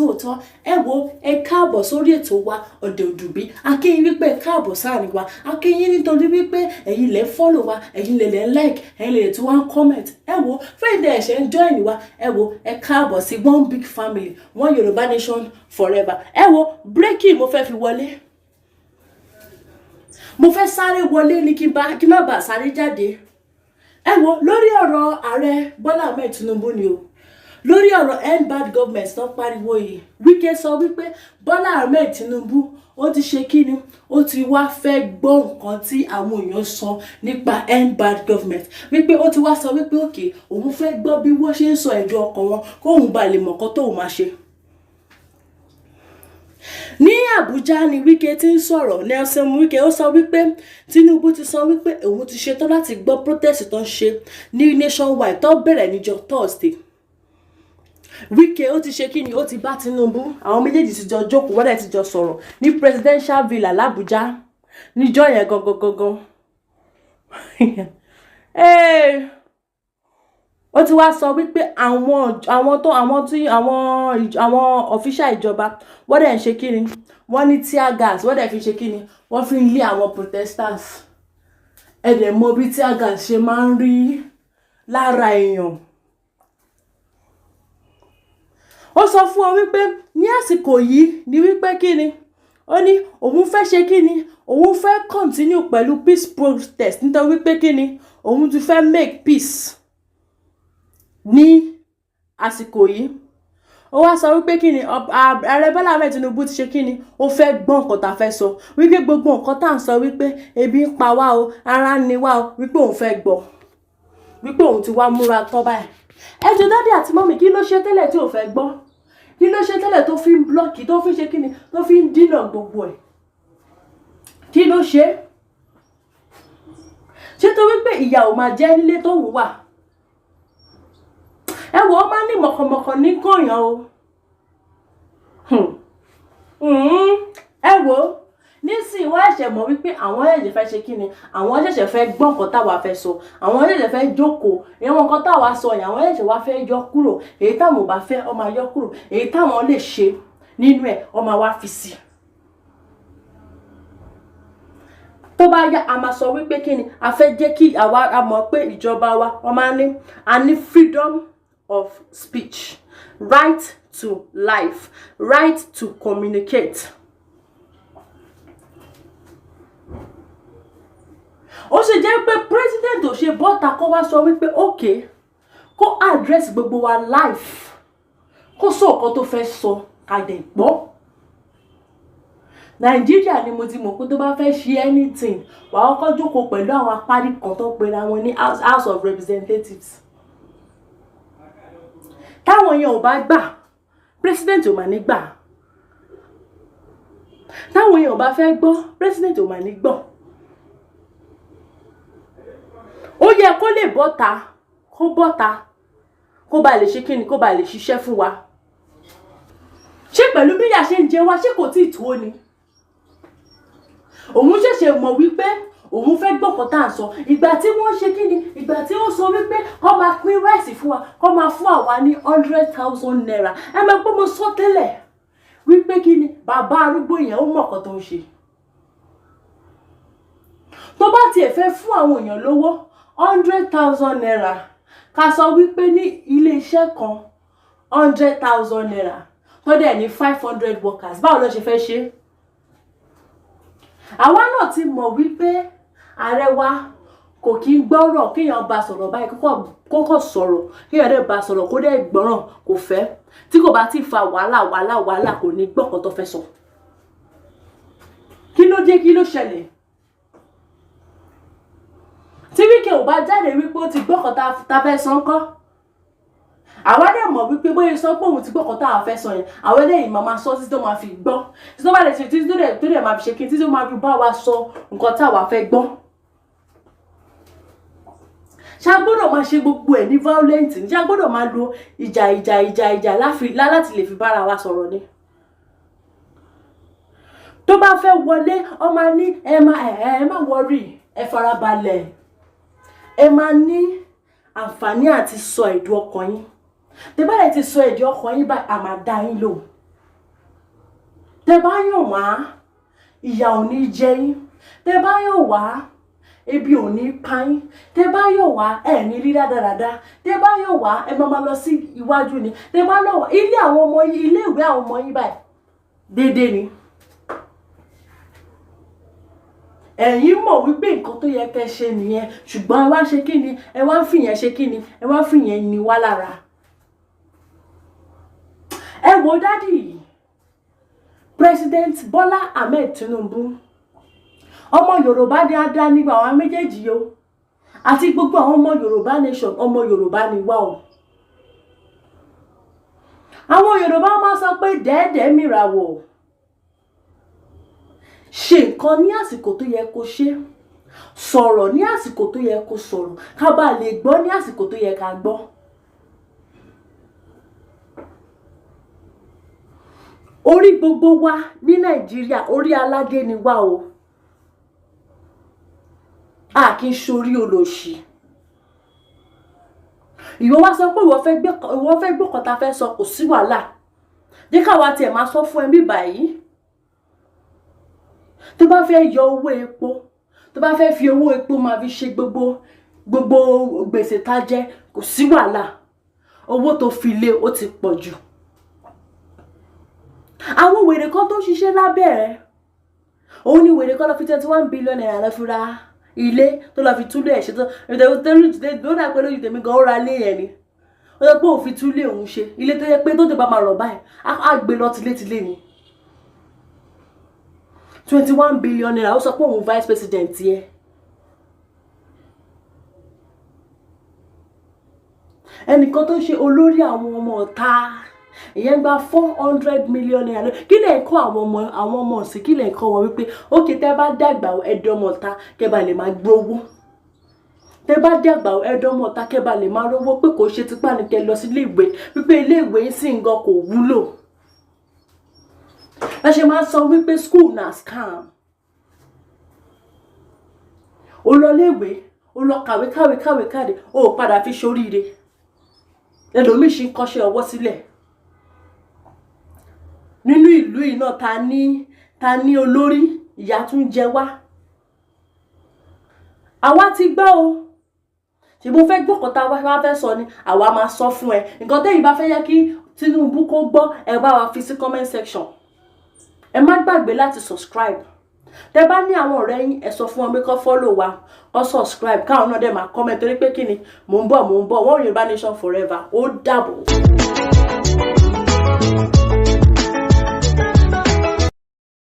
tòótọ́. Ẹ wo, ẹ káàbọ̀ sórí ètò wa Ọ̀dẹ̀ Òdùbí. A kí yín wípé ẹ káàbọ̀ sáàrin wa. A kí yín nítorí wípé ẹ̀yin lẹ follow wa, ẹ̀yin lẹ lẹ like, ẹ̀yin lẹ tí wọ́n ń comment. Ẹ wo, fẹ́yìn tẹ̀ ẹ̀ṣẹ̀ ń join wa, ẹ wo, ẹ káàbọ̀ sí one big family, one Yorùbá nation forever. Ẹ wo, breaking mo fẹ́ fi wọlé, mo fẹ́ sáré wọlé ní kí má bàa sáré jáde. Ẹ wo, lórí ọ̀rọ̀ ààrẹ Bọ́lá Ahmed Tinubu ni o, lórí ọ̀rọ̀ End Bad Government tó pariwo yìí, Wike sọ wípé Bọ́lá Ahmed Tinubu ó ti ṣe kíni, ó ti wá fẹ́ gbọ́ nǹkan tí àwọn èèyàn sọ nípa End Bad Government, wípé ó ti wá sọ wípé okay, òun fẹ́ gbọ́ bí wọ́n ṣe ń sọ ẹ̀dùn ọkàn wọn, kóun bá lè mọ̀ nǹkan tóun máa ṣe. Ní Àbújá ni Wike ti ń sọ̀rọ̀. Nyesom Wike, ó sọ wípé Tinubu ti sọ wípé òun ti ṣetán láti gbọ́ protest tó ń ṣe ní nationwide tó bẹ̀rẹ̀ níjọ́ Thursday. Wike, ó ti ṣe kí ni, ó ti bá Tinubu, àwọn méjèèjì ti jọ jókòó, wọ́n dẹ̀ ti jọ sọ̀rọ̀ ní presidential villa l'Àbújá níjọ́ yẹn gangan gangan. Hey, ó ti wá sọ wípé àwọn tó àwọn tí àwọn official ìjọba, wọ́n dẹ̀ ń ṣe kí ni, wọ́n ní tear gas, wọ́n dẹ̀ fi ṣe kí ni, wọ́n fi ń lé àwọn protesters. Ẹ dẹ̀ mọ bí tear gas ṣe máa ń rí lára èèyàn. Ó sọ fún ọ wípé ní àsìkò yìí ni wípé kí ni, ó ní òun fẹ́ ṣe kí ni, òun fẹ́ continue pẹ̀lú peace protest, nítorí wípé kí ni, òun ti fẹ́ make peace ní àsìkò yìí. Ó wá sọ wípé kí ni, ààrẹ Bọ́lá Ahmed Tinubu ti ṣe kí ni, ó fẹ́ gbọ́ nǹkan tá a fẹ́ sọ, wípé gbogbo nǹkan tá à ń sọ, wípé ebi ń pa wá o, ara ń ni wá o, wípé òun fẹ́ gbọ́, wípé òun ti wá múra tán báyìí. Ẹ jọ̀ọ́, daddy àti mummy, kí ló ṣe tẹ́lẹ̀ tí ò fẹ́ gbọ́? Kí ló ṣe tẹ́lẹ̀ tó fi ń block, tó fi ń ṣe kí ni, tó fi ń dínà gbogbo ẹ̀? Kí ló ṣe? Ṣé tó wípé ìyà ò máa jẹ́ nílé tó wù wà? Ẹ wò ó, máa ń ní mọ̀kànmọ̀kàn ní kọ̀yàn o. Ẹ wò ó, nísìnyí wọ́n ṣẹ̀ṣẹ̀ mọ̀ wípé àwọn ṣẹ̀ṣẹ̀ fẹ́ ṣe kí ni, àwọn ṣẹ̀ṣẹ̀ fẹ́ gbọ́ nǹkan táwa fẹ́ sọ, àwọn ṣẹ̀ṣẹ̀ fẹ́ jókòó ìwọ̀n nǹkan táwa sọ yẹn, àwọn ṣẹ̀ṣẹ̀ wá fẹ́ yọ kúrò èyí táwọn ò bá fẹ́, ó máa yọ kúrò èyí táwọn lè ṣe nínú ẹ̀, ó máa wá fi sí. Tó bá yá, a máa sọ wípé kí ni, a fẹ́ jẹ́ kí àwa a mọ̀ pé ìjọba wa, wọ́n máa ní a ní freedom of speech, right to life, right to communicate. Ó ṣe jẹ́ pé president ò ṣe bọ́ta kó wá sọ wípé okay, kó address gbogbo wa life, kó sọ nǹkan tó fẹ́ sọ, ká dẹ̀ gbọ́. Nàìjíríà ni mo ti mọ̀ pé tó bá fẹ́ ṣe anything, wàá kọ́kọ́ jókòó pẹ̀lú àwọn apárí kan tó pera wọn ní House of Representatives. Táwọn yẹn ò bá gbà, president ò mà ní gbà. Táwọn yẹn ò bá fẹ́ gbọ́, president ò mà ní gbọ́. Ó yẹ kó lè bọ́ta, kó bọ́ta, kó ba lè ṣe kíni, kó ba lè ṣiṣẹ́ fún wa. Ṣé pẹ̀lú bí ìyà ṣe ń jẹ wá, ṣé kò tíì tó ni? Òun ṣẹ̀ṣẹ̀ mọ̀ wípé òun fẹ́ gbọ́ nǹkan tá à ń sọ. Ìgbà tí wọ́n ṣe kíni, ìgbà tí wọ́n sọ wípé kó máa pín rice fún wa, kó máa fún àwa ní ₦100,000. Ẹ máa gbọ́, mo sọ tẹ́lẹ̀ wípé kíni, bàbá arúgbó yẹn, ó mọ̀ nǹkan tó ń ṣe. Tó bá tiẹ̀ fẹ́ fún àwọn èèyàn lówó ₦100,000, ká sọ wípé ní ilé iṣẹ́ kan ₦100,000, tó dẹ̀ ní 500 workers, báwo ló ṣe fẹ́ ṣe? Àwa náà ti mọ̀ wípé ààrẹ wa kò kí ń gbọ́rọ̀ kéèyàn bá sọ̀rọ̀ báyìí, kókò sọ̀rọ̀, kéèyàn dẹ̀ bá sọ̀rọ̀ kó dẹ̀ gbọ́ràn, kò fẹ́. Tí kò bá ti fa wàhálà wàhálà wàhálà, kò ní gbọ́ nǹkan tó fẹ́ sọ. Kí ló dé? Kí ló ṣẹlẹ̀? Tí Wike ò bá jáde wípé ó ti gbọ́ nǹkan tá fẹ́ sọ ńkọ́? Àwa dẹ̀ mọ̀ wípé bóyá sọ pé òun ti gbọ́ nǹkan tá a fẹ́ sọ yẹn, àwọn eléyìí máa máa sọ títí tó máa fi gbọ́, títí tó bá lè ṣe, títí tó dẹ̀ máa fi ṣe kí, títí tó máa fi bá wa sọ nǹkan táwa fẹ́ gbọ́. Ṣá gbọ́dọ̀ máa ṣe gbogbo ẹ̀ ní violent ní? Ṣá gbọ́dọ̀ máa lo ìjà ìjà ìjà ìjà láti lè fi bára wa sọ̀rọ̀ ni? Tó bá fẹ́ wọlé, ọ máa ní ẹ má worry, ẹ farabalẹ̀, ẹ máa ní àǹfààní àti sọ ẹ̀dùn ọkàn yín. Tẹ́ bá dẹ̀ ti sọ ẹ̀dùn ọkàn yín báyìí, a máa dá yín lóhùn. Tẹ́ bá yàn wá, ìyà ò ní jẹ yín. Tẹ́ bá yàn wá, ebi ò ní pa yín. Tẹ́ bá yàn wá, ẹ ní rí rádaràda. Tẹ́ bá yàn wá, ẹ máa máa lọ sí iwájú ni. Tẹ́ bá lọ wá, ilé àwọn ọmọ yín, ilé ìwé àwọn ọmọ yín báyìí déédéé ni. Ẹ̀yin mọ̀ wípé nǹkan tó yẹ kẹ́ ṣe nìyẹn, ṣùgbọ́n ẹ wá ṣe kí ni? Ẹ wá ń fìyẹn ṣe kí ni? Ẹ wá ń fìyẹn ní wá lára. Ẹ wo daddy yìí, President Bola Ahmed Tinubu, ọmọ Yorùbá ní á dá nígbà àwọn méjèèjì yìí o, àti gbogbo àwọn ọmọ Yorùbá nation. Ọmọ Yorùbá ni wá o. Àwọn Yorùbá máa sọ pé dẹ́ẹ̀dẹ́ẹ́ mìràwọ̀. Ṣe nǹkan ní àsìkò tó yẹ kó ṣe, sọ̀rọ̀ ní àsìkò tó yẹ kó sọ̀rọ̀, ká bá lè gbọ́ ní àsìkò tó yẹ ká gbọ́. Orí gbogbo wa ní Nàìjíríà, orí aládé ni wá o. A kì í ṣorí olòṣì. Ìwọ wá sọ pé ìwọ fẹ́ gbé kan tá a fẹ́ sọ, kò sí wàhálà. Jẹ́ káwa tiẹ̀ máa sọ fún ẹ bí báyìí. Tó bá fẹ́ yọ owó epo, tó bá fẹ́ fi owó epo máa fi ṣe gbogbo gbèsè tá a jẹ, kò sí wàhálà. Owó tó fi lé, ó ti pọ̀ jù. Àwọn wèrè kan tó ń ṣiṣẹ́ lábẹ́ ẹ̀, òun ni wèrè kan lọ fi ₦21 billion lọ fi ra ilé, tó lọ fi túlé ẹ̀ ṣe. Tó tó dà pé lójú tèmi gan, ó ra ilé yẹn ni. Ó sọ pé òun fi túlé òun ṣe ilé tó yẹ pé tó tẹ bá máa rọ̀ báyìí, á gbé lọ tilétilé ni. ₦21 billion. Ó sọ pé òun vice president yẹ. Ẹnìkan tó ṣe olórí àwọn ọmọ ọ̀tá, ìyẹn gba ₦400 million. Kí lè kọ́ àwọn ọmọ ọ̀sìn? Kí lè kọ́ wọn wípé ókè, tẹ́ bá dàgbà, ẹ̀dọ́mọ ọ̀tá, kẹ́ bá lè máa gbowó? Tẹ́ bá dàgbà, ẹ̀dọ́mọ ọ̀tá, kẹ́ bá lè máa rówó, pé kò ṣe tipá ní kẹ́ lọ sí ilé ìwé, wípé ilé ìwé sì ń gan kò wúlò. Ẹ ṣe máa sọ wípé school na scam. Ó lọ léèwé, ó lọ kàwé, kàwé, kàwé, kàwé, ó padà fi ṣoríire. Ẹlòmíì ṣì ń kọ́ṣẹ́ ọwọ́ sílẹ̀ nínú ìlú yìí náà. Ta ní olórí, ìyà tún jẹ wá. Àwa ti gbọ́ o. Ṣe mo fẹ́ gbọ́ kan tá a wá fẹ́ sọ ni, àwa máa sọ fún ẹ. Nǹkan tẹ́yìn bá fẹ́ yẹ kí Tinubu kó gbọ́, ẹ bá wa fi sí comment section. Ẹ má gbàgbé láti subscribe. Tẹ bá ní àwọn ọ̀rẹ́ yín, ẹ sọ fún wọn pé kó follow wa, kó subscribe, káwọn náà dẹ̀ máa comment, torí pé kí ni? Mò ń bọ̀, mò ń bọ̀. Wọ́n Yorùbá nation forever. Ó dàbọ̀.